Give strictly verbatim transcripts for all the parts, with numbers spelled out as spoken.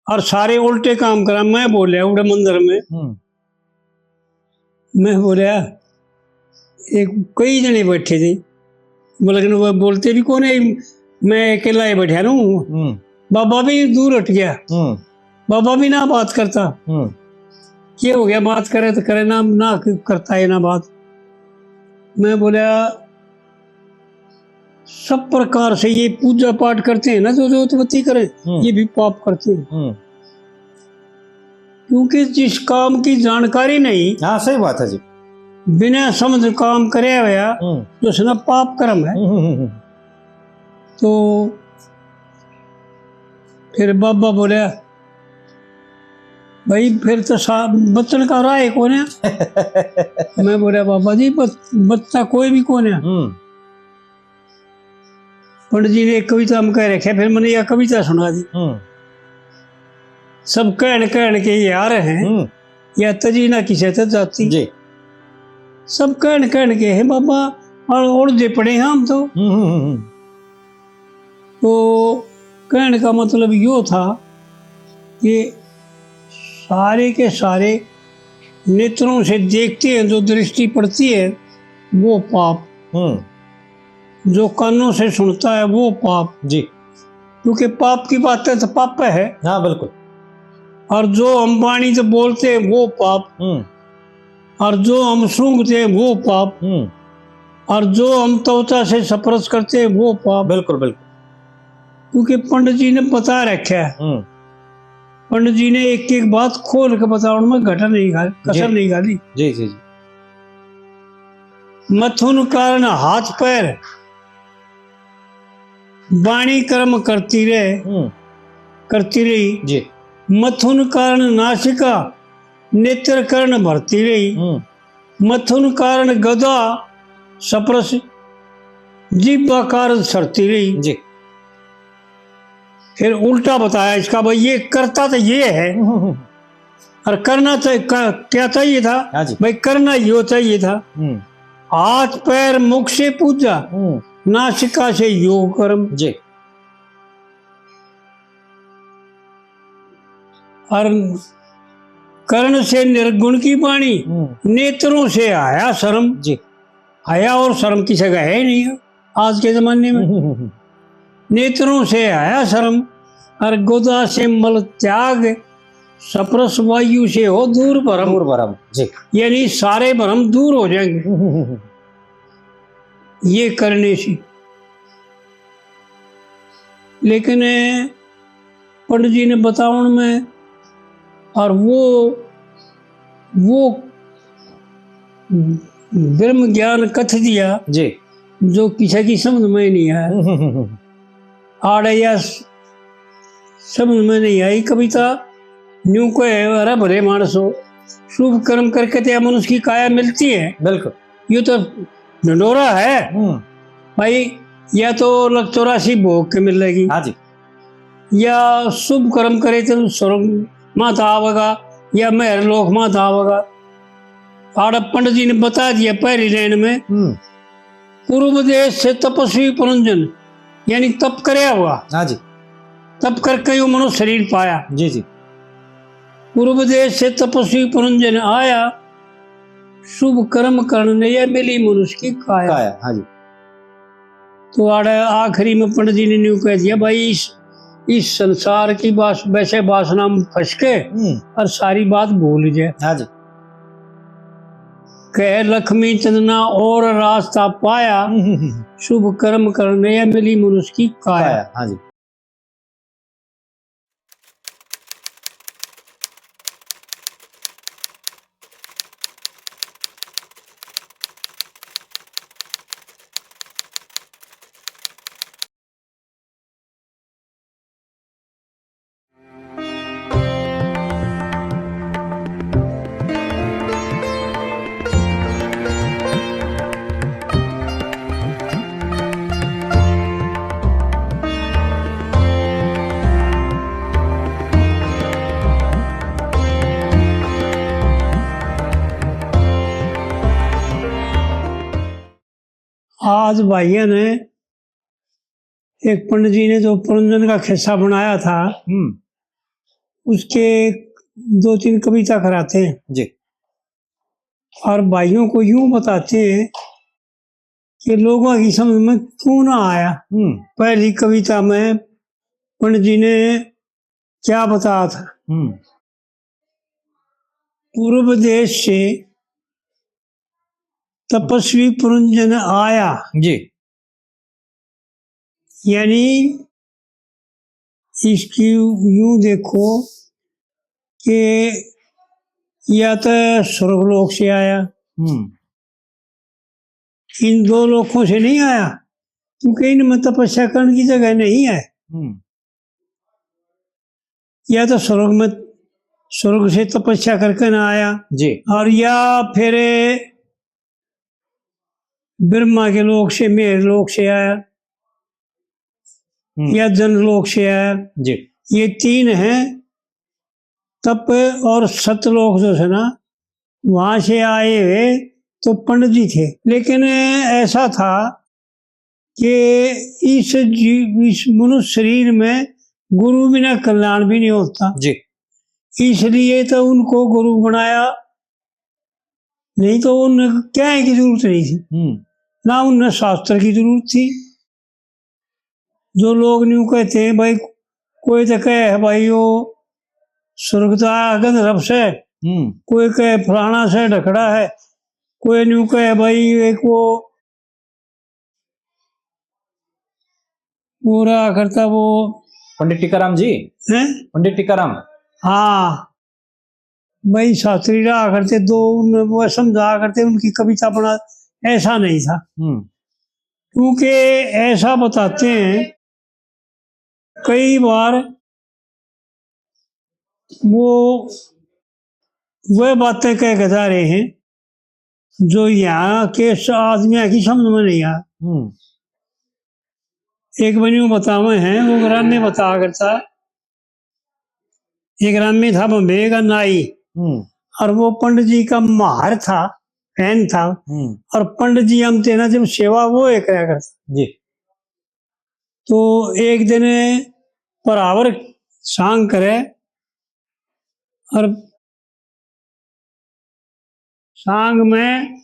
और सारे उल्टे काम करा। मैं बोलिया उड़े मंदिर में, हम्म। मैं बोलिया, एक कई जने बैठे थे, लेकिन वो बोलते भी कौन है, मैं अकेला ही बैठा रहूं। हम्म। बाबा भी दूर हट गया, हम्म। बाबा भी ना बात करता। हम्म। ये हो गया, बात करे तो करे ना, ना करता है ना बात। मैं बोला, सब प्रकार से ये पूजा पाठ करते हैं ना, जो जोतबत्ती करें, हम्म। ये भी पाप करते हैं। हम्म। क्योंकि जिस काम की जानकारी नहीं, हाँ, सही बात है जी। बिना समझ काम करे हुआ, हम्म। तो उसने पाप कर्म है। हम्म, हम्म, हम्म। तो फिर बाबा बोले, भाई, फिर तो सा-, बचण का राह ही कोन्या। मैं बोला, बाबा जी, बच-, बचता कोई भी कोन्या। हम्म। पंडित जी ने एक कविता में कह रखे, फिर मैंने यह कविता सुना दी। हम्म। सब कहण कहण के यार हैं, हम्म। या तजी ना किसे ते जाती। जी। सब कहण कहण के हैं बाबा, और उलझे पड़े हैं हम तो। हम्म, हम्म, हम्म। तो कहने का मतलब यो था कि सारे के सारे नेत्रों से देखते हैं, जो दृष्टि पड़ती है, वो पाप। हम्म। जो कानों से सुनता है, वो पाप। जी। क्योंकि पाप की बातें तो पाप है। हाँ, बिल्कुल। और जो हम वाणी से बोलते हैं, वो पाप। हम्म। और जो हम सूंघते हैं, वो पाप। हम्म। और जो हम त्वचा से स्पर्श करते हैं, वो पाप। बिल्कुल, बिल्कुल। क्योंकि पंडित जी ने बता रखा है। हम्म। पंडित जी ने एक एक बात खोल के बतावन में घटा नहीं घा-, कसर जी। नहीं घाली। जी, जी, जी। मथुन कारण हाथ पैर, वाणी कर्म करती रहे, हम्म। करती रही। जी। मथुन कारण नासिका, नेत्र कर्ण भरती रही। हम्म। मथुन कारण गदा, स्पर्श जीवा कारण सरती रही। जी। फिर उल्टा बताया इसका, भाई, ये करता तो ये है, हम्म, हम्म, हम्म। और करना तो क-, क्या चाहिए था? हाँ जी। भाई, करना यो चाहिए था। हम्म। हाथ पैर मुख से पूजा, हम्म। नासिका से योग कर्म। जी। और कर्ण से निर्गुण की वाणी, हम्म। नेत्रों से हया शर्म। जी। हया और शर्म किसी का है ही नहीं है आज के जमाने में। हम्म, हम्म, हम्म। नेत्रों से हया शर्म और गोदा से मल त्याग, स्पर्श वायु से हो दूर भरम। दूर भरम, जी। यानी सारे भरम दूर हो जाएंगे। हम्म, हम्म, हम्म। ये करने से। लेकिन पंडित जी ने बतावन में, और वो, वो ब्रह्म ज्ञान कथ दिया जी। जो किसी की समझ में ही नहीं आया। हम्म, हम्म, हम्म। आड़े या स-, समझ में नहीं आई कविता। न्यू कहे, अरे भले मानस हो, शुभ कर्म करके तो मनुष्य की काया मिलती है। बिल्कुल। ये तो ढिंढोरा है। हम्म। भाई, या तो अलग चौरासी भोग के मिलेगी। हाँ जी। या शुभ कर्म करे तो स्वर्ग माता आवेगा, या मेहर लोक माता आवेगा। आड़े पंडित जी ने बता दिया पहली लाइन में, हम्म। पूर्व देश से तपस्वी पुरंजन, यानी तप करया हुआ। हाँ जी। तप करके यो मनुष्य शरीर पाया। जी, जी। पूर्व देश से तपस्वी पुरंजन आया, शुभ कर्म करण ने यह मिली मनुष्य की काया। काया, हाँ जी। तो आड़े आखिरी में पंडित जी ने न्यू कह दिया, भाई, इस, इस संसार की बास-, वैसे वासना में फंस के हम्म। और सारी बात भूल जाए। हाँ जी। कह लक्ष्मी चंद ना और रास्ता पाया, हम्म, हम्म, हम्म। शुभ कर्म करने या मिली मनुष्य की काया। काया, हाँ जी। आज भाइयों ने एक पंडित जी ने जो पुरंजन का खिस्सा बनाया था, हम्म। उसके दो तीन कविता कराते हैं। जी। और भाइयों को यूं बताते हैं कि लोगों की समझ में क्यों ना आया। हम्म। पहली कविता में पंडित जी ने क्या बताया था? हम्म। पूर्व देश से तपस्वी पुरंजन आया। जी। यानी इसकी यूं देखो कि या तो स्वर्गलोक से आया, हम्म। इन दो लोकों से नहीं आया, क्योंकि इनमें तपस्या करने की जगह नहीं है। हम्म। या तो स्वर्ग में, स्वर्ग से तपस्या करके ना आया। जी। और या फिर ब्रह्मा के लोक से, मेहर लोक से आया, हम्म। या जन लोक से आया। जी। ये तीन हैं, तप और सतलोक जो है ना, वहां से आए हुए तो पंडित जी थे। लेकिन ऐसा था कि इस जीव, इस मनुष्य शरीर में गुरु बिना कल्याण भी नहीं होता। जी। इसलिए तो उनको गुरु बनाया, नहीं तो उन्हें क्या है की जरूरत नहीं थी, हम्म। ना उन्हें शास्त्र की जरूरत थी। जो लोग न्यू कहते हैं भाई, कोई तो कहे है भाई वो स्वर्ग तो आया गंधर्व से, हम्म। कोई कहे फलाना से ढकड़ा है, कोई न्यू कहे भाई एक वो, वो रहा करता वो पंडित टीकाराम जी? हैं? पंडित टीकाराम। हाँ, भाई शास्त्री रहा करते दो, उन वो समझा करते, उनकी कविता बना, ऐसा नहीं था। हम्म। क्योंकि ऐसा बताते हैं, कई बार वो, वह बातें कह के जा रहे हैं जो यहाँ के स-, आदमियों की समझ में नहीं आ। हम्म। एक बनी वो बतावे हैं, वो ग्राम्य बता करता, एक ग्राम्य था बम्बे का नाई, हम्म। और वो पंडित जी का मार था, फैन था, हम्म। और पंडित जी हम तेना जब सेवा वो एक रहा करता। जी। तो एक दिन बराबर सांग करे और सांग में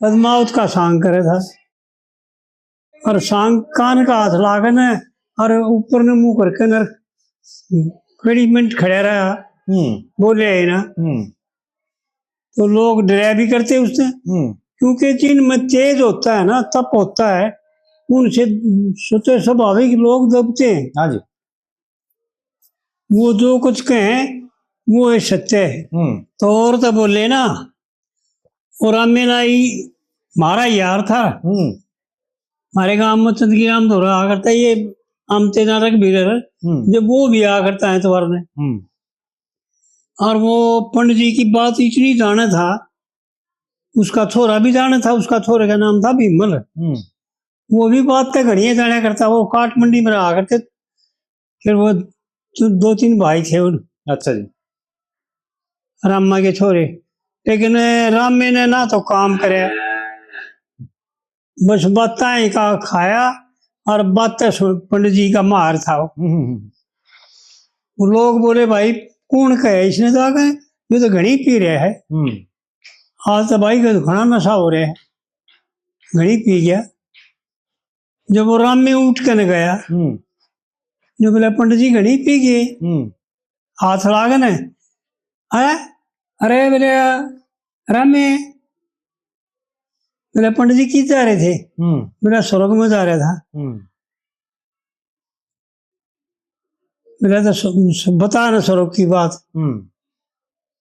पद्मावत का सांग करे था और सांग कान का हाथ लागे न और ऊपर ने मुंह करके न कड़ी मिनट खड़ा रहा, हम्म। बोले ही ना। हम्म। तो लोग डरा भी करते उससे, हम्म। क्योंकि जिनमें तेज होता है ना, तप होता है, उनसे स्वतः स्वाभाविक लोग दबते हैं। हाँ जी। वो जो कुछ कहें, वो है सत्य है। हम्म। तो और तो बोले ना, और रामे नाई म्हारा यार था। हम्म। हमारे गांव में चंदगी राम धोरा आ करता, ये आमते ना रघबीर, हम्म। जब वो भी आ करता है त्वार ने। हम्म। और वो पंडित जी की बात इतनी जाने था, उसका छोरा भी जाने था, उसका छोरे का नाम था विमल। हम्म। वो भी बात तो घड़िया जाने करता, वो काठ मंडी में रहा करते, फिर वो दो, दो तीन भाई थे उन। अच्छा जी। रामा के छोरे, लेकिन रामे ने ना तो काम करे, बस बातें का खाया और बातें सुन, पंडित जी का मार था वो। हम्म, हम्म, हम्म। वो लोग बोले, "भाई, कौन कहे इसने तो आके, ये तो घणी पी रहा है। हम्म। आज तो भाई का घणा नशा हो रहा है, घणी पी गया।" जब वो रामे उठ के न गया, हम्म। जो बोला, "पंडित जी घणी पी गए, हम्म। हाथ लाग न।" "अरे, अरे," बोले, "रामे," बोले, "पंडित जी कित जा रहे थे?" हम्म। बोला, "स्वर्ग में जा रहा था।" हम्म। बोला, "तो स-, स-, बता ना स्वर्ग की बात।" हम्म।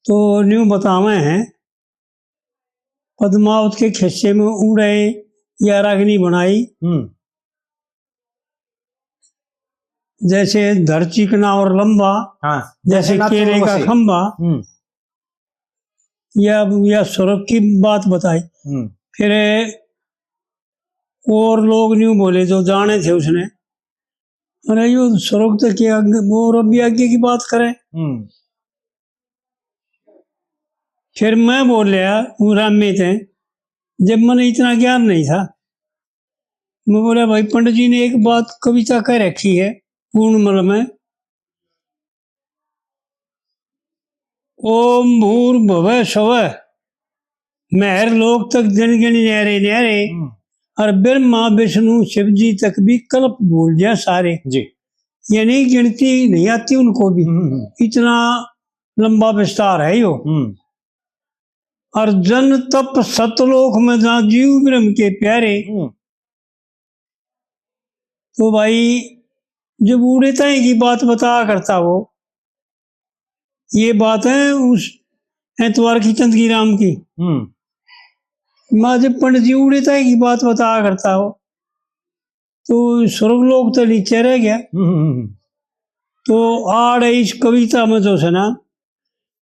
तो न्यू बतावे हैं, पद्मावत के खिस्से में उड़े या रागनी बनाई, हम्म। जैसे धर चिकना और लंबा, हाँ, जैसे जैसे नाचो केले का वैसे। खंबा, हम्म। या, या स्वर्ग की बात बताई। हम्म। फिर और लोग न्यू बोले जो जाने थे उसने, "अरे, यो स्वर्ग तो के आगे, वो रब्बी आगे की बात करे।" हम्म। फिर मैं बोल रहा हूँ रामे ते, जब मैंने इतना ज्ञान नहीं था, मैं बोला, "भाई, पंडित जी ने एक बात, कविता कह रखी है पूर्ण मल में, ओम भूर्भुवः स्वः, महर लोक तक जन गण न्यारे न्यारे, हम्म। और ब्रह्मा विष्णु शिव जी तक भी कल्प भूल जा सारे। जी। यानी गिनती नहीं आती उनको भी। हम्म, हम्म। इतना लंबा विस्तार है यो। हम्म। और जन तप सतलोक में जहाँ जीव ब्रह्म के प्यारे। हम्म। तो भाई, जब उड़े ताई की बात बताया करता वो, ये बात है उस एतवार की चंद की राम की। हम्म। माँ जब पंडित जी उड़े ताई की बात बताया करता हो, तो स्वर्गलोक तो नीचे रह गया। हम्म, हम्म, हम्म। तो आड़ इस कविता में जो है ना,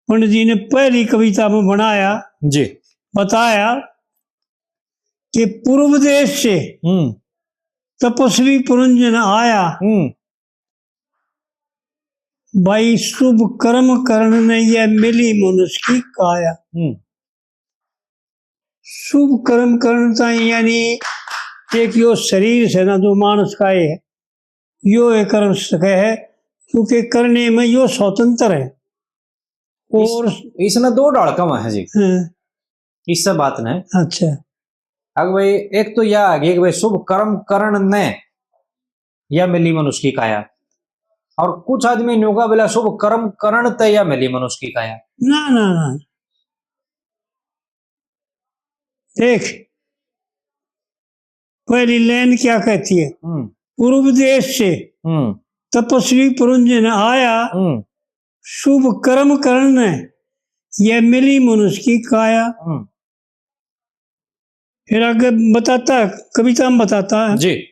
पंडित जी ने पहली कविता में बनाया, जी। बताया कि पूर्व देश से हम्म। तपस्वी पुरंजन आया। हम्म। भाई, शुभ कर्म करण ने यह मिली मनुष्य की काया। हम्म। शुभ कर्म करण ताई, यानी एक यो शरीर से ना, जो मानस का है, यो एक कर्म सके है, क्योंकि करने में यो स्वतंत्र है। इस-, और इसने दो ढाल कम है जी। हाँ। इससे बात ने। अच्छा। अब भाई, एक तो यह आ गई कि भाई, शुभ कर्म करण ने या मिली मनुष्य की काया, और कुछ आदमी न्यू का बोला, शुभ कर्म करण ते या मिली मनुष्य की काया। ना, ना, ना। देख, पहली लाइन क्या कहती है? हम्म। पूर्व देश से हम्म। तपस्वी पुरंजन आया, हम्म। शुभ कर्म करण ने यह मिली मनुष्य की काया। हम्म। फिर आगे बताता है, कविता में बताता है। जी।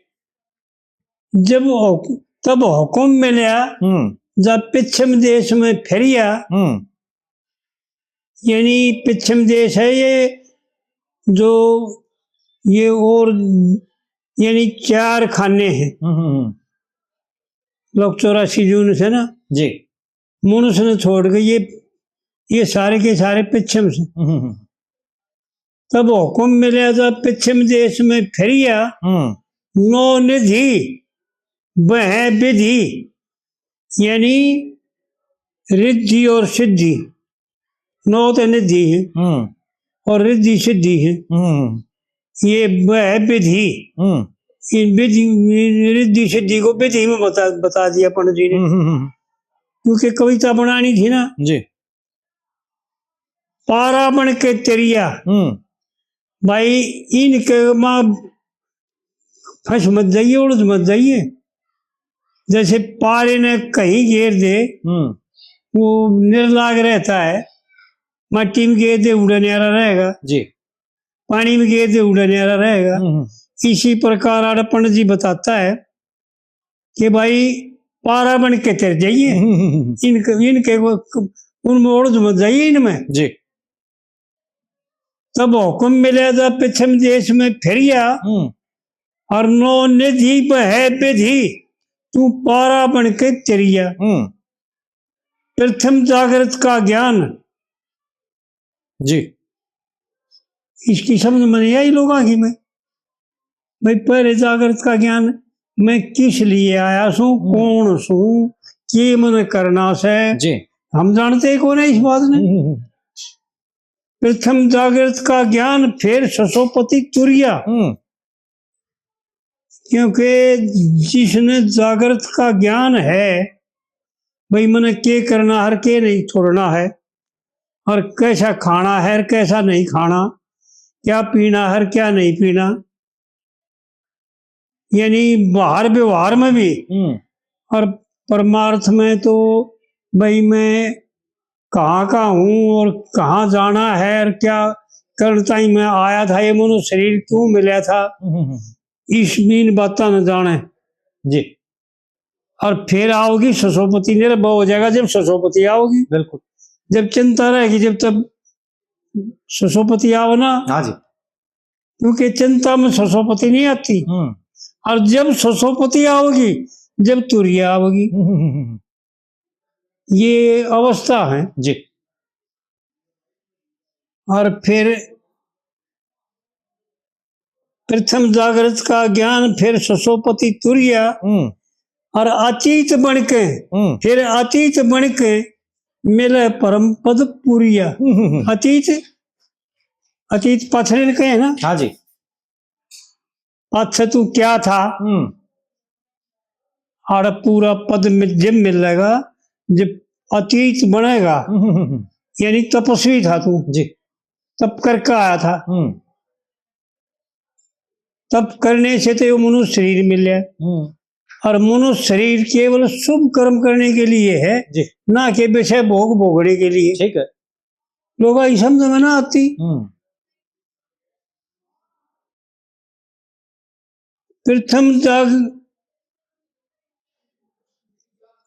जब हुक-, तब हुक्म मिलया, हम्म। जब पश्चिम देश में फिरिया, हम्म। यानी पश्चिम देश है ये, जो ये और यानी चार खाने हैं। हम्म, हम्म, हम्म। लोग चौरासी जून से ना, जी। मनुष्य ने छोड़ के ये, ये सारे के सारे पश्चिम से। हम्म, हम्म, हम्म। तब हुक्म मिले जब पश्चिम देश में फिरिया, हम्म। नौ निधि बह विधि, यानी रिद्धि और सिद्धि, नौ तो निधि है हम्म। और रिद्धि सिद्धि है। हम्म। ये वह विधि, हम्म। इन विधि, रिद्धि सिद्धि को विधि में बता, बता दिया पंडित जी ने। हम्म, हम्म, हम्म। क्योंकि कविता बनानी थी ना। जी। पारा बन के तेरिया। हम्म। भाई, इनके माँ फंस मत जाइए, उलझ मत जाइए। जैसे पारे ने कहीं घेर दे, हम्म। वो निर्लाग रहता है, माटी में घेर दे, उड़ा न्यारा रहेगा। जी। पानी में घेर दे, उड़ा न्यारा रहेगा। हम्म, हम्म। इसी प्रकार आड़ पंडित जी बताता है कि भाई, पारा बन के तर जाइए। हम्म, हम्म, हम्म। इनके, इनके वो क-, उनमें उलझ मत जाइए इनमें। जी। तब हुक्म मिले जब पश्चिम देश में फिरिया, हम्म। और नौ निधि बह विधि, तू पारा बन के तेरिया। हम्म। प्रथम जागृत का ज्ञान। जी। इसकी समझ में नहीं आई लोगों की में। भाई, पहले जागृत का ज्ञान, मैं किस लिए आया सूं, हम्म। कौन सूं, के मन करना से, जी। हम जानते ही कौन है इस बात ने। हम्म, हम्म, हम्म। प्रथम जागृत का ज्ञान, फिर ससोपति तुरिया। हम्म। क्योंकि जिसने जागृत का ज्ञान है, भाई, मने के करना है, के नहीं छोड़ना है, और कैसा खाना है, और कैसा नहीं खाना, क्या पीना है, और क्या नहीं पीना, यानी बाहर व्यवहार में भी हम्म। और परमार्थ में तो भाई मैं कहाँ का हूँ और कहाँ जाना है और क्या करण ताई मैं आया था, ये मनो शरीर क्यों मिला था, हम्म, हम्म, हम्म। इस भी इन बातां न जाने। जी। और फिर आओगी ससोपति, निरभव हो जाएगा जब ससोपति आओगी। बिल्कुल। जब चिंता रहेगी, जब तब ससोपति आओ ना। हाँ जी। क्योंकि चिंता में ससोपति नहीं आती। हम्म। और जब ससोपति आओगी, जब तुरिया आओगी। हम्म, हम्म, हम्म। ये अवस्था है। जी। और फिर प्रथम जागृत का ज्ञान, फिर ससोपति तुरिया, हम्म। और अतीत बन के, हम्म। फिर अतीत बन के मिले परम पद पूरिया। हम्म, हम्म, हम्म। अतीत, अतीत पाछले कहे ना। हाँ जी। पाछे तू क्या था? हम्म। आड़ पूरा पद मिल-, जब मिलेगा, जब अतीत बनेगा, हम्म, हम्म, हम्म। यानी तपस्वी था तू, जी। तप करके आया था। हम्म। तप करने से तो यो मनुष्य शरीर मिले। हम्म। और मनुष्य शरीर केवल शुभ कर्म करने के लिए है, जी। ना कि विषय भोग भोगने के लिए। ठीक है। लोग आई समझ में ना आती। हम्म। प्रथम जाग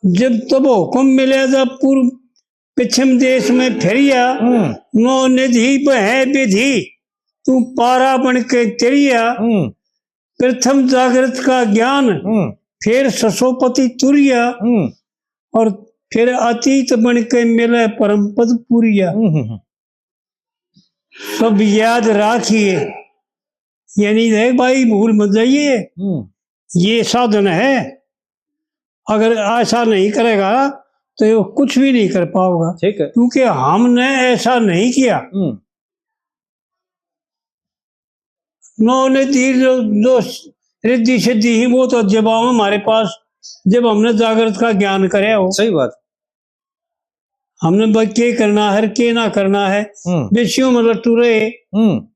जब तब हुक्म मिले जब पूर्व पश्चिम देश में फिरिया, हम्म। नौ निधि बह विधि, तू पारा बन के तिरिया। हम्म। प्रथम जागृत का ज्ञान, हम्म। फिर ससोपति तुरिया, हम्म। और फिर अतीत बन के मिले परम पद पुरिया। हम्म, हम्म, हम्म। सब याद राखिए, यानी देख भाई, भूल मत जाइए। हम्म। ये साधन है, अगर ऐसा नहीं करेगा तो ये कुछ भी नहीं कर पाओगा। ठीक है। क्योंकि हमने ऐसा नहीं किया। हम्म। नौ ने तीर जो, जो रिद्धि सिद्धि ही, वो तो जब आओ हमारे पास, जब हमने जागृत का ज्ञान करे हो। सही बात। हमने ब-, के करना है, के ना करना है, हम्म। बेसियों में लट्टू रहे। हम्म।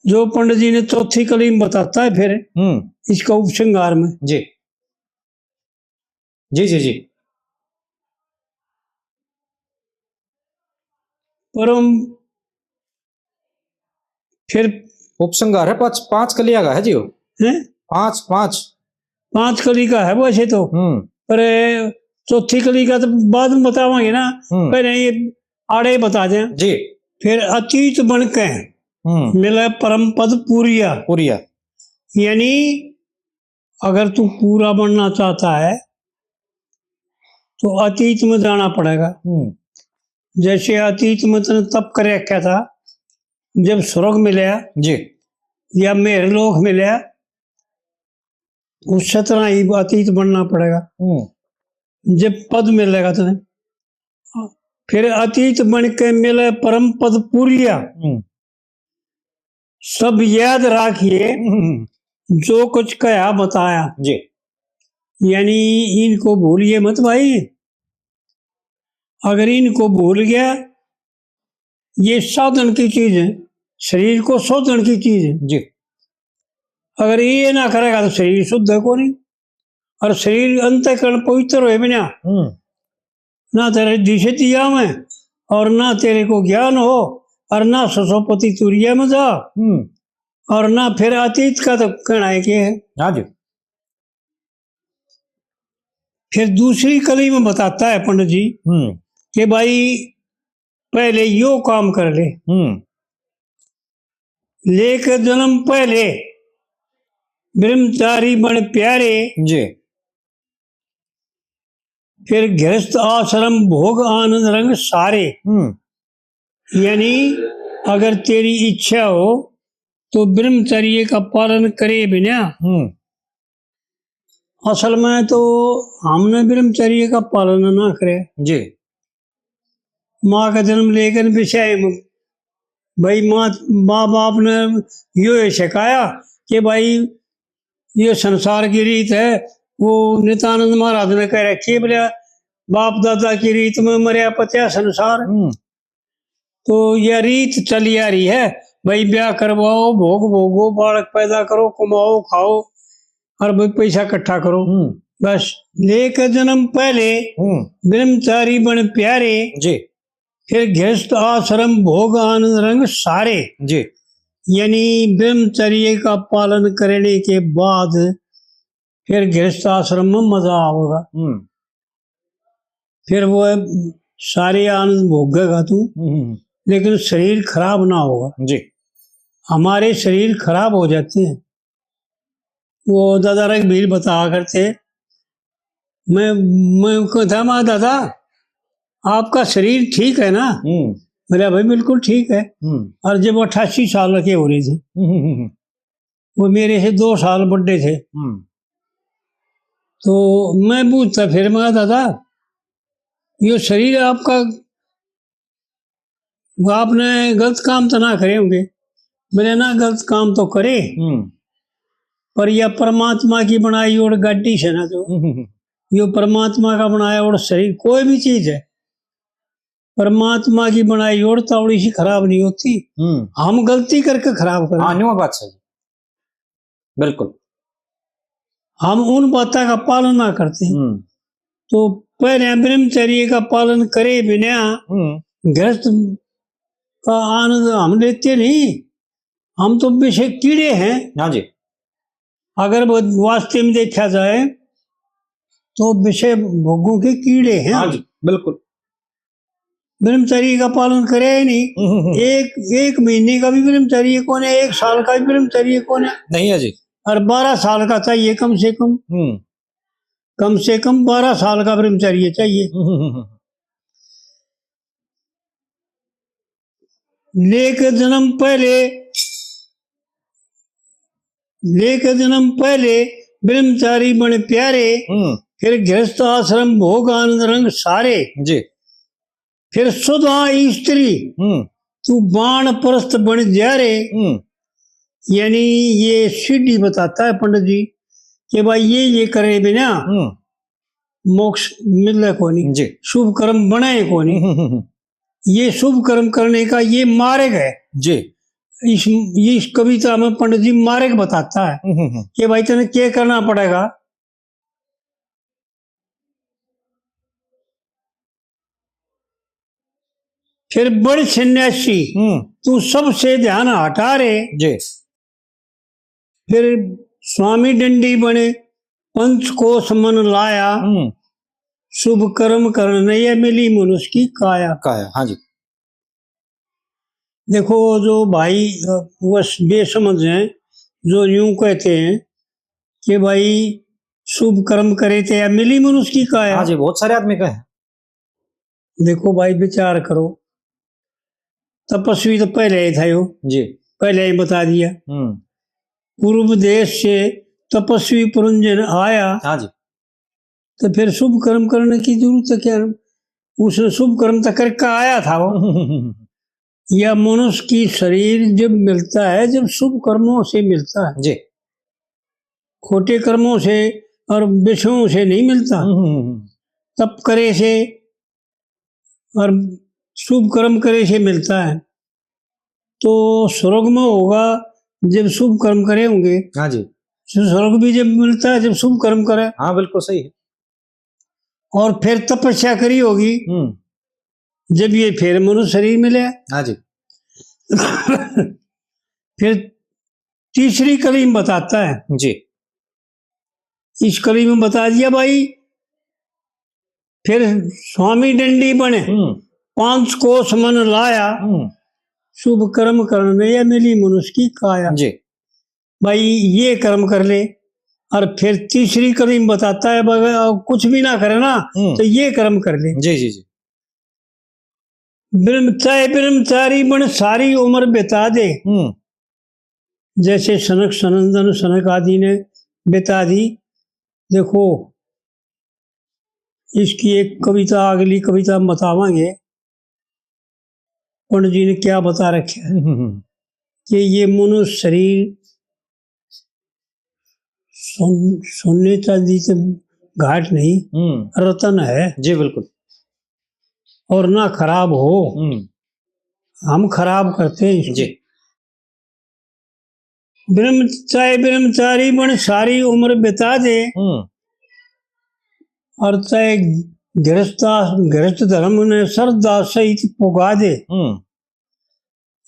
जो पंडित जी ने चौथी कली में बताता है फिर हम्म। इसका उपसंहार में। जी। जी, जी, जी। परम फिर उपसंहार है, पांच, पांच कलियां का है जी वो। हैं? पांच, पांच। पांच कली का है वैसे तो। हम्म। पर चौथी कली का तो बाद में बतावांगे ना। हम्म। पहले ये आड़े बता दें। जी। फिर अतीत बन के हम्म। मिले परम पद पुरिया। पुरिया। यानी अगर तू पूरा बनना चाहता है तो अतीत में जाना पड़ेगा। हम्म। जैसे अतीत में तने तप कर रखा था, जब स्वर्ग मिलया जी। या मेहर लोक मिलया, उस तरह ही अतीत बनना पड़ेगा। हम्म। जब पद मिलेगा तने, फिर अतीत बन के मिले परम पद पुरिया। हम्म। सब याद राखिए, हम्म। जो कुछ कहा बताया। जी। यानी इनको भूलिए मत भाई। अगर इनको भूल गया, ये साधन की चीज है, शरीर को शोधन की चीज है। जी। अगर ये ना करेगा तो शरीर शुद्ध है कोनी। और शरीर अंतःकरण पवित्र होए बिना हम्म। ना तेरे रिद्धि सिद्धि आवे और ना तेरे को ज्ञान हो और ना ससोपति तुरिया में जा हम्म। और ना फिर अतीत का तो कहना है कि है। हाँ जी। फिर दूसरी कली में बताता है पंडित जी हम्म। कि भाई पहले यो काम कर ले। हम्म। लेकर जन्म पहले ब्रह्मचारी बन प्यारे, जी। फिर गृहस्थ आश्रम भोग आनंद रंग सारे। हम्म। यानी अगर तेरी इच्छा हो तो ब्रह्मचर्य का पालन करे बिना हम्म। असल में तो हमने ब्रह्मचर्य का पालन ना करे। जी। माँ का जन्म लेकर बिछाए म-, भाई माँ, माँ बाप ने यो ही सिखाया कि भाई ये संसार की रीत है। वो नित्यानंद महाराज ने कह रखी है, बोले बाप दादा की रीत में मरया पत्या संसार। हम्म। तो यह रीत चली आ रही है, भाई ब्याह करवाओ, भोग भोगो, बालक पैदा करो, कमाओ, खाओ और भाई पैसा इकट्ठा करो। हम्म। बस लेकर जन्म पहले हम्म। ब्रह्मचारी बन प्यारे, जी। फिर गृहस्थ आश्रम भोग आनंद रंग सारे। जी। यानी ब्रह्मचर्य का पालन करने के बाद फिर गृहस्थ आश्रम में मजा आओगा। हम्म। फिर वो है, सारे आनंद भोगेगा तू, हम्म। लेकिन शरीर खराब ना होगा। जी। हमारे शरीर खराब हो जाते हैं। वो दादा रघुवीर बताया करते, मैं, मैं कहता, "माँ दादा, आपका शरीर ठीक है ना?" हम्म। बोला, "भाई, बिल्कुल ठीक है।" हम्म। और जब अट्ठासी साल के हो रहे थे, हम्म, हम्म, हम्म। वो मेरे से दो साल बड़े थे। हम्म। तो मैं पूछता फिर, मैं कहा, "दादा, यो शरीर आपका, वो आपने गलत काम तो ना करे होंगे? बोले, ना, गलत काम तो करे, हम्म। पर यह परमात्मा की बनाई और गाड़ी से ना जो, हम्म, हम्म, हम्म। यो परमात्मा का बनाया और शरीर, कोई भी चीज है, परमात्मा की बनाई और तावड़ी सी खराब नहीं होती। हम्म। हम गलती करके खराब करें। हाँ, न्यू बात सही। बिल्कुल। हम उन बातों का पालन ना करते। हम्म। तो पहले ब्रह्मचर्य का पालन करे बिना हम्म। गृहस्थ का आनंद हम लेते नहीं। हम तो विषय कीड़े हैं। हाँ जी। अगर वो वास्तव में देखा जाए तो विषय भोगों के कीड़े हैं। हाँ जी, बिल्कुल। ब्रह्मचर्य का पालन करे ही नहीं। हम्म, हम्म, हम्म। एक, एक महीने का भी ब्रह्मचर्य कौन है, एक साल का भी ब्रह्मचर्य कौन है? नहीं है जी। और बारह साल का चाहिए कम से कम। हम्म। कम से कम बारह साल का ब्रह्मचर्य चाहिए। हम्म, हम्म, हम्म। लेके जन्म पहले, लेके जन्म पहले ब्रह्मचारी बन प्यारे, हम्म। फिर गृहस्थ आश्रम भोग आनंद रंग सारे। जी। फिर सुधा स्त्री हम्म। तू वानप्रस्थ बन जा रे। हम्म। यानी ये सीढ़ी बताता है पंडित जी कि भाई ये, ये करे बिना हम्म। मोक्ष मिले कोनी, जी। शुभ कर्म बने कोनी। हम्म, हम्म, हम्म। ये शुभ कर्म करने का ये मार्ग है। जी। इस, इस कविता में पंडित जी मार्ग बताता है हम्म, हम्म, हम्म। कि भाई तने क्या करना पड़ेगा। फिर बड़ सन्यासी, हम्म। तू सबसे ध्यान हटा रे। जी। फिर स्वामी दंडी बने, पंचकोश मन लाया। हम्म। शुभ कर्म करने ये मिली मनुष्य की काया। काया, हाँ जी। देखो, जो भाई, अ, वश बेसमझ हैं, जो यूं कहते हैं कि भाई, शुभ कर्म करे तो या मिली मनुष्य की काया। हाँ जी, बहुत सारे आदमी का है। देखो भाई, विचार करो, तपस्वी तो पहले ही था यो, जी। पहले ही बता दिया। हम्म। पूर्व देश से तपस्वी पुरंजन आया। हाँ जी। तो फिर शुभ कर्म करने की जरूरत है क्या? उसने शुभ कर्म तो करके आया था वो। या मनुष्य की शरीर जब मिलता है, जब शुभ कर्मों से मिलता है, जी। खोटे कर्मों से और विषयों से नहीं मिलता। हम्म, हम्म, हम्म। तप करे से और शुभ कर्म करे से मिलता है। तो स्वर्ग में होगा जब शुभ कर्म करे होंगे। हाँ जी। तो स्वर्ग भी जब मिलता है जब शुभ कर्म करे। हाँ, बिल्कुल सही है। और फिर तपस्या करी होगी, हम्म। जब ये फिर मनुष्य शरीर मिले। हाँ जी। फिर तीसरी कली में बताता है। जी। इस कली में बता दिया भाई, फिर स्वामी दंडी बने, हम्म। पांच कोस मन लाया, हम्म। शुभ कर्म करने या मिली मनुष्य की काया। जी। भाई, ये कर्म कर ले। और फिर तीसरी कली में बताता है, अगर कुछ भी ना करे ना, हम्म। तो ये कर्म कर ले। जी, जी, जी। ब्रह्म-, चाहे ब्रह्मचारी बन सारी उम्र बिता दे। हम्म। जैसे सनक सनंदन सनक आदि ने बिता दी। देखो, इसकी एक कविता, अगली कविता में बतावांगे, पंडित जी ने क्या बता रखे है हम्म, हम्म, हम्म। कि ये मनुष्य शरीर सोन-, सोने चांदी से घाट नहीं, हम्म। रतन है। जी, बिल्कुल। और ना खराब हो, हम्म। हम खराब करते हैं इसको। जी। ब्रह्म-, चाहे ब्रह्मचारी बन सारी उम्र बिता दे, हम्म। और चाहे गृहस्था-, गृहस्थ धर्म ने श्रद्धा सहित पुगा दे। हम्म।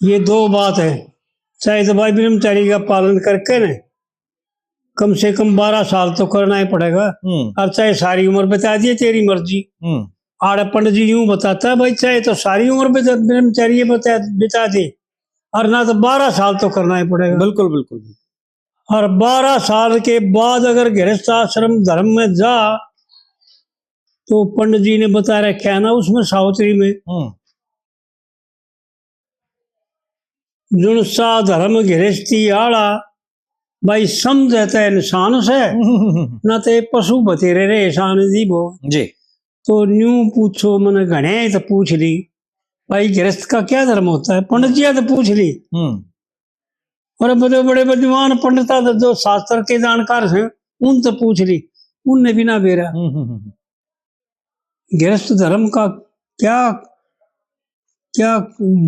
ये दो बात है, चाहे तो भाई ब्रह्मचारी का पालन करके ने कम से कम बारह साल तो करना ही पड़ेगा, हम्म। और चाहे सारी उम्र बिता दिए, तेरी मर्जी। हम्म। आड़े पंडित जी यूं बताता है, भाई, चाहे तो सारी उम्र बिता-, ब्रह्मचारी बिता, बिता दे, और ना तो बारह साल तो करना ही पड़ेगा। बिल्कुल, बिल्कुल, बिल्कुल। और बारह साल के बाद अगर गृहस्थ आश्रम धर्म में जा, तो पंडित जी ने बता रखा है ना उसमें, सावित्री में, हम्म। जुनसा धर्म गृहस्थी आला, भाई, समझे तो इंसान से, ना तो ये पशु बतेरे रे इंसान जी वो। जी। तो न्यू पूछो, मैंने घणे तो पूछ ली, भाई गृहस्थ का क्या धर्म होता है, पंडित जी तो पूछ ली। हम्म। और बड़े बड़े विद्वान पंडित जो शास्त्र के जानकार हैं, उनसे पूछ ली, उनने भी ना बेरा। हम्म, हम्म, हम्म। गृहस्थ धर्म का क्या, क्या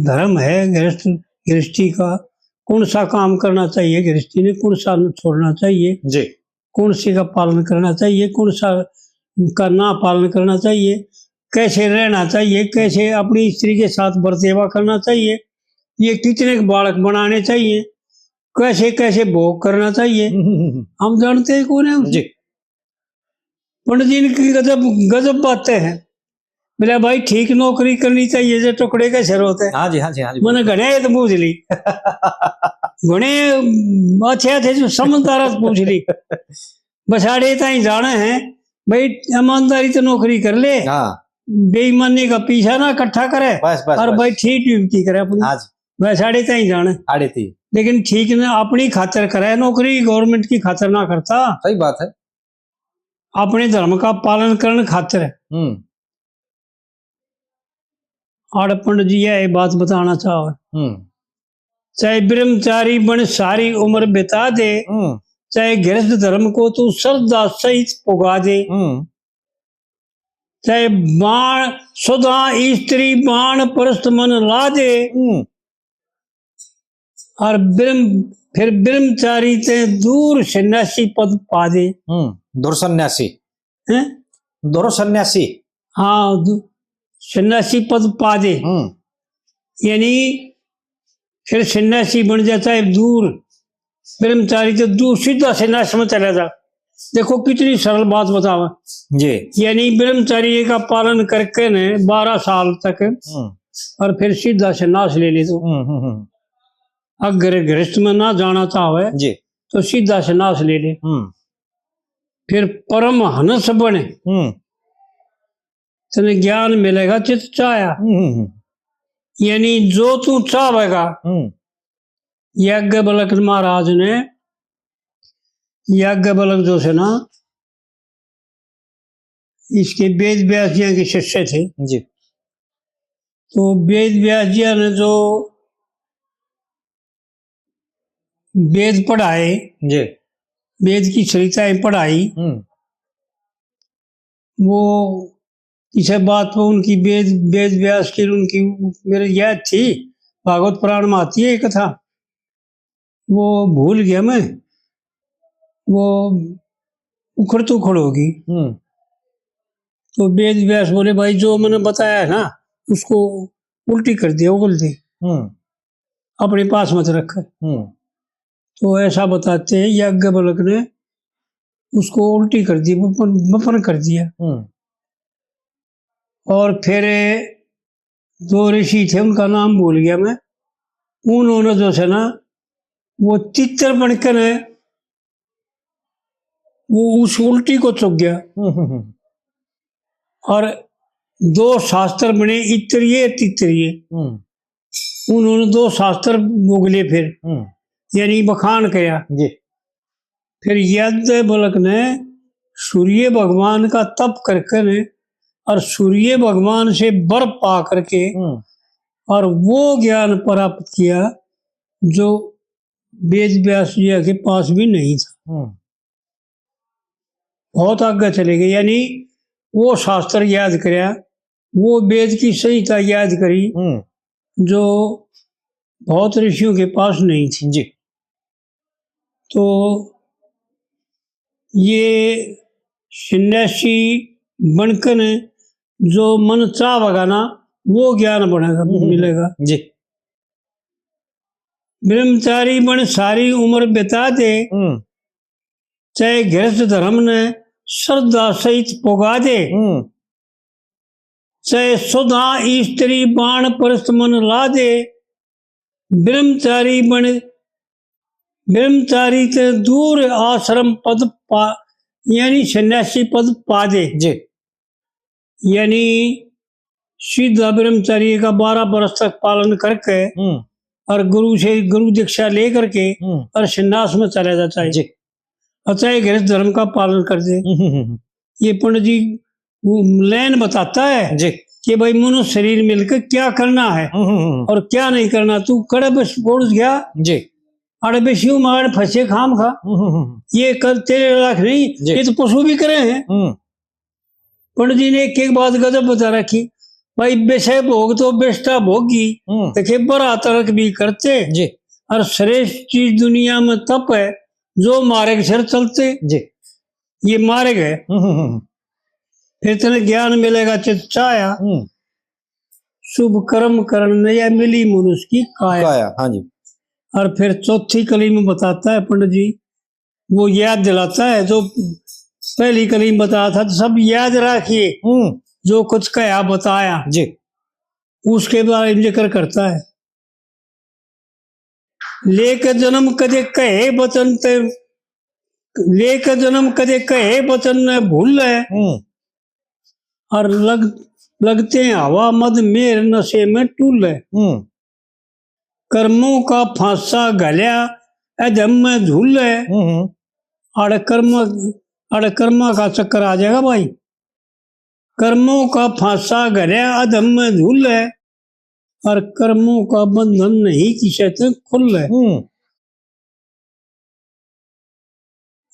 धर्म है गृहस्थ, गृहस्थी का? कौन सा काम करना चाहिए गृहस्थी ने, कौन सा छोड़ना चाहिए जी। कौन से का पालन करना चाहिए, कौन सा का ना पालन करना चाहिए, कैसे रहना चाहिए, कैसे अपनी स्त्री के साथ बर्तेवा करना चाहिए, ये कितने बालक बनाने चाहिए, कैसे कैसे भोग करना चाहिए, हम्म, हम्म, हम्म। हम जानते ही कौन है उसे। जी। पंडित जी की गजब, गजब बातें हैं। बोले, "भाई, ठीक नौकरी करनी चाहिए, जो टुकड़े के सिर होते हैं।" हाँ जी, हाँ जी, हाँ जी, मैंने बिल्कुल। घणे तो पूछ ली। घणे अच्छे अच्छे जो समझदार से पूछ ली। बस आड़े ताई जाना है, भाई, ईमानदारी तो नौकरी कर ले, हाँ। बेईमानी का पैसा ना इकट्ठा करे, बस, बस, और बस। भाई, ठीक ड्यूटी करे अपनी। हाँ जी। बस आड़े ताई जाना। आड़े थी। लेकिन ठीक ना, अपनी खातर करे नौकरी, government की खातर ना करता। सही बात है। अपने धर्म का पालन करण खातर। हम्म। आड़े पंडित जी ये बात बताना चाहो। हम्म। चाहे ब्रह्मचारी बन सारी उम्र बिता दे, हम्म। चाहे गृहस्थ धर्म को तू श्रद्धा सहित पुगा दे, हम्म। चाहे बाण सुधा स्त्री बाण परस्त मन ला दे, हम्म। और ब्रह्म, फिर ब्रह्मचारी ते दूर सन्यासी पद पा दे। हम्म, दूर सन्यासी। हैं? दूर सन्यासी। हाँ, दू-, सन्यासी पद पा दे। हम्म। यानी फिर सन्यासी बन जाता है दूर, ब्रह्मचारी तो दूर सीधा सन्यास में चला जा। देखो कितनी सरल बात बतावा। जी। यानी ब्रह्मचारी का पालन करके ने बारह साल तक हम्म। और फिर सीधा सन्यास ले ले तो। हम्म, हम्म, हम्म। अगर गृहस्थ में ना जाना चाहे जी। तो सीधा सन्यास ले ले। हम्म। फिर परम हंस बने। हम्म। तने ज्ञान मिलेगा चित चाहया। हम्म, हम्म, हम्म। यानी जो तू चाहेगा। हम्म। याज्ञवल्क्य महाराज ने, याज्ञवल्क्य जो से ना, इसके वेद व्यास जी के शिष्य थे। जी। तो वेद व्यास जी ने जो वेद पढ़ाए, जी। वेद की सरिताएं पढ़ाई, हम्म। वो किसी बात पर उनकी वेद, वेद व्यास की उनकी मेरे याद थी, भागवत पुराण में आती है ये कथा, वो भूल गया मैं, वो उखड़ तो उखड़ होगी। हम्म। तो वेद व्यास बोले, "भाई, जो मैंने बताया है ना, उसको उल्टी कर दिया, उगल दे, हम्म। अपने पास मत रख।" हम्म। तो ऐसा बताते हैं, याज्ञवल्क्य ने उसको उल्टी कर दी, बपन, बपन कर दिया। हम्म। और फिर दो ऋषि थे, उनका नाम भूल गया मैं, उन्होंने जो है ना, वो तीतर बन के ने वो उस उल्टी को चुग गया। हम्म, हम्म, हम्म। और दो शास्त्र बने, इतरिये, तितरिये। हम्म। उन्होंने दो शास्त्र उगले फिर, हम्म। यानी बखान किया। जी। फिर याज्ञवल्क्य ने सूर्य भगवान का तप करके ने और सूर्य भगवान से वर पा करके हम्म। और वो ज्ञान प्राप्त किया जो वेद व्यास जी के पास भी नहीं था। हम्म। बहुत आगे चले गए, यानी वो शास्त्र याद करया, वो वेद की संहिता याद करी, हम्म। जो बहुत ऋषियों के पास नहीं थी। जी। तो ये सन्यासी बनकर जो मन चाहेगा ना, वो ज्ञान बनेगा, हम्म। मिलेगा। जी। ब्रह्मचारी बन सारी उम्र बिता दे, हम्म। चाहे गृहस्थ धर्म ने श्रद्धा सहित पुगा दे, हम्म। चाहे सुधा स्त्री बाण परस्त मन ला दे, ब्रह्मचारी बन, ब्रह्मचारी ते दूर आश्रम पद पा, यानी सन्यासी पद पा दे। जी। यानी सीधा ब्रह्मचारी का बारह बरस तक पालन करके हम्म। और गुरु से गुरु दीक्षा ले करके हम्म। और संन्यास में चला जाता है। जी। और चाहे गृहस्थ धर्म का पालन कर दे। हम्म, हम्म, हम्म। ये पंडित जी वो लाइन बताता है जी। कि भाई मनुष्य शरीर मिलकर क्या करना है हम्म, हम्म, हम्म। और क्या नहीं करना। तू कड़े बस पहुंच गया जी। अड़े बेशियों में अड़े फंसे खाम खा। हम्म, हम्म, हम्म। ये कर तेरे लाख नहीं, जी। ये तो पशु भी करे हैं। हम्म। पंडित जी ने एक एक बात गजब बता रखी। भाई विषय भोग तो बेष्टा भोगी, हम्म। देखे बड़ा तर्क भी करते। जी। और श्रेष्ठ चीज दुनिया में तप है, जो मार्ग सिर चलते। जी। ये मार्ग है। हम्म, हम्म, हम्म। फिर तेरे ज्ञान मिलेगा चित चाया। हम्म। शुभ कर्म करण ने या मिली मनुष्य की काया। काया, हाँ जी। और फिर चौथी कली में बताता है पंडित जी, वो याद दिलाता है, जो पहली कली में बताया था, तो सब याद रखिए, हम्म। जो कुछ कहा बताया, जी। उसके बारे में जिक्र करता है। लेके जन्म कदे कहे वचन ते, लेके जन्म कदे कहे वचन न भूले, हम्म। और लग, लगते हैं हवा मद मेर नशे में टूले। हम्म। कर्मों का फांसा घल्या अधम में झूले। हम्म। अड़ कर्म, अड़ कर्मा का चक्कर आ जाएगा भाई। कर्मों का फांसा घल्या अधम में झूले, और कर्मों का बंधन नहीं किसे तक खुले। हम्म।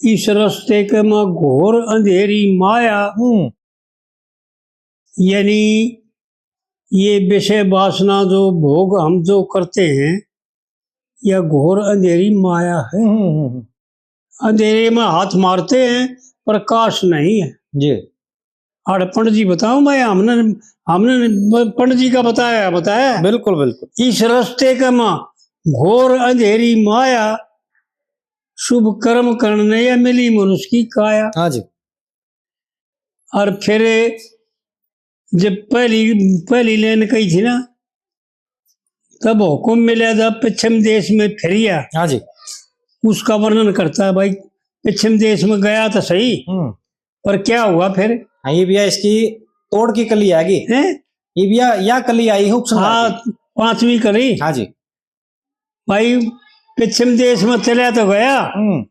इस रास्ते के माँ घोर अंधेरी माया, हम्म। यानी ये विषय वासना जो भोग हम जो करते हैं, यह घोर अंधेरी माया है। हम्म, हम्म, हम्म। अंधेरे में हाथ मारते हैं, प्रकाश नहीं है। जी। अरे पंडित जी बताओ भाई, हमने, हमने पंडित जी का बताया, बताया। बिल्कुल, बिल्कुल। इस रास्ते का माँ घोर अंधेरी माया, शुभ कर्म करने या मिली मनुष्य की काया। हाँ जी। और फिर जब पहली, पहली लाइन कही थी ना, तब हुक्म मिला था पश्चिम देश में फिरिया। हाँ जी। उसका वर्णन करता है भाई, पश्चिम देश में गया तो सही, हम्म। पर क्या हुआ फिर? हाँ, ये भैया इसकी तोड़ की कली आ गई। हैं? ये भैया, या कली आई है उपसंहार हाँ, की। पांचवी कली। हाँ जी। भाई, पश्चिम देश में चला तो गया, हम्म।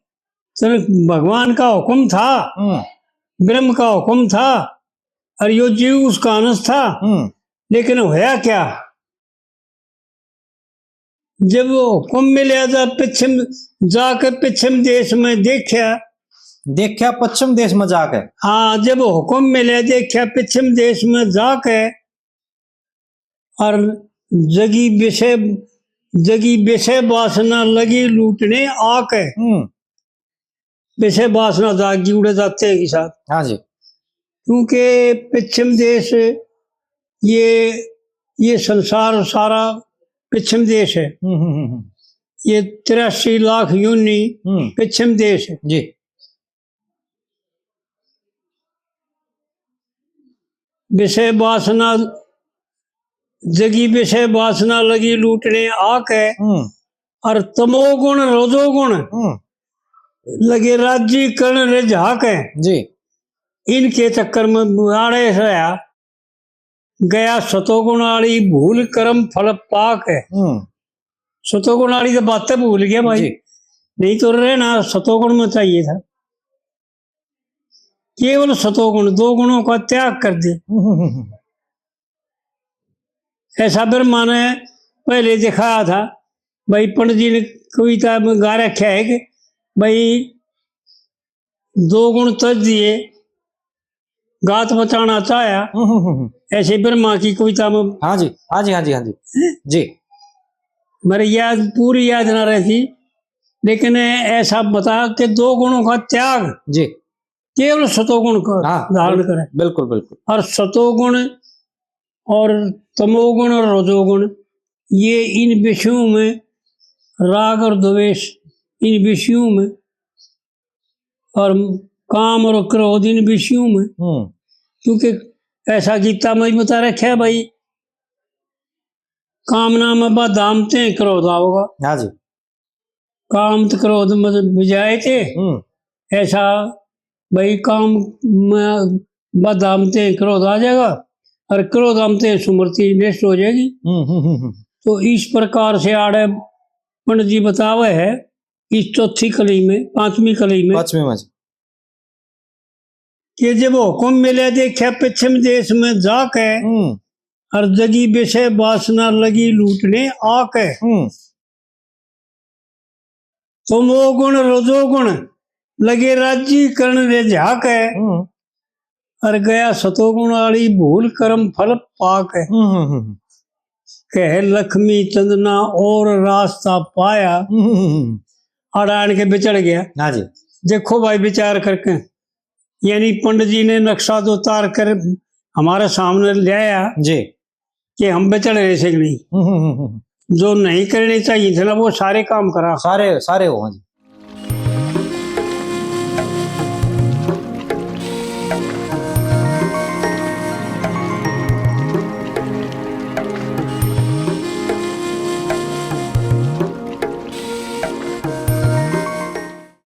तो भगवान का हुक्म था, हम्म। ब्रह्म का हुक्म था, और यो जीव उसका अंश था, हम्म। लेकिन होया क्या? जब वो हुक्म मिला था पश्चिम, जाके पश्चिम देश में देखा, देखा पश्चिम देश में जाके। हाँ, जब हुक्म मिला देखा पश्चिम देश में जाके, और जगी विषय, जगी विषय वासना लगी लूटने आके। हम्म। विषय वासना जागी उड़े जाते हैं के साथ। हाँ जी। क्योंकि पश्चिम देश, ये, ये संसार सारा पश्चिम देश है। हम्म, हम्म, हम्म, हम्म। ये तिरासी लाख योनि हम्म। पश्चिम देश है। जी। विषय वासना जगी, विषय वासना लगी लूटने आके, हम्म। और तमोगुण, रजोगुण हम्म। लगे राजी करण रिझा के। जी। इनके चक्कर में आड़े रहा, गया सतोगुण आली भूल कर्म फल पाके। हम्म। सतोगुण आली तो बातें भूल गया भाई, जी। नहीं तो रहना सतोगुण में चाहिए था। केवल सतोगुण, दो गुणों का त्याग कर दे। हम्म, हम्म, हम्म। ऐसा ब्रह्मा ने पहले दिखाया था भाई, पंडित जी ने कविता में गा रखा है कि भाई दो गुण तज दिए, गात बचाना चाहया। हम्म, हम्म, हम्म। ऐसे ब्रह्मा की कविता में। हाँ जी, हाँ जी, हाँ जी, हाँ जी। हैं? जी। मेरे याद, पूरी याद ना रहती, लेकिन ऐसा बता कि दो गुणों का त्याग, जी। केवल सतोगुण का हाँ, धारण बिल-, करे। बिल्कुल, बिल्कुल। और सतोगुण और तमोगुण और रजोगुण, ये इन विषयों में, राग और द्वेष इन विषयों में, और काम और क्रोध इन विषयों में, हम्म। क्योंकि ऐसा गीता में भी बता रखा है भाई, कामना में बाधा आमते क्रोध आओगा। हाँ जी। काम तो क्रोध में बुझाए थे, हम्म। ऐसा भाई काम में बाधा आमते क्रोध आ जाएगा और क्रोध आमते स्मृति नष्ट हो जाएगी। हम्म, हम्म, हम्म, हम्म। तो इस प्रकार से आड़े पंडित जी बतावे है इस चौथी कली में, पांचवी कली में। पांचवी में जी। कि जब हुक्म मिले देखा पश्चिम देश में जाके, हम्म, और जगी विषय वासना लगी लूटने आके। हम्म, तमोगुण रजोगुण लगे राजी करण रे झाके, हम्म, और गया सतोगुण आली भूल कर्म फल पाके। हम्म, हम्म, हम्म, कह लक्ष्मी चंद ना और रास्ता पाया। हम्म, हम्म, हम्म। अड़ान के बिचड़ गया। हाँ जी। देखो भाई, विचार करके, यानी पंडित जी ने नक्शा जो उतार कर हमारे सामने ले आया जी। कि हम बिचड़ रहे से कि नहीं, हम्म, हम्म, हम्म, हम्म। जो नहीं करने चाहिए थे ना, वो सारे काम करा। सारे, सारे हो, हाँ जी।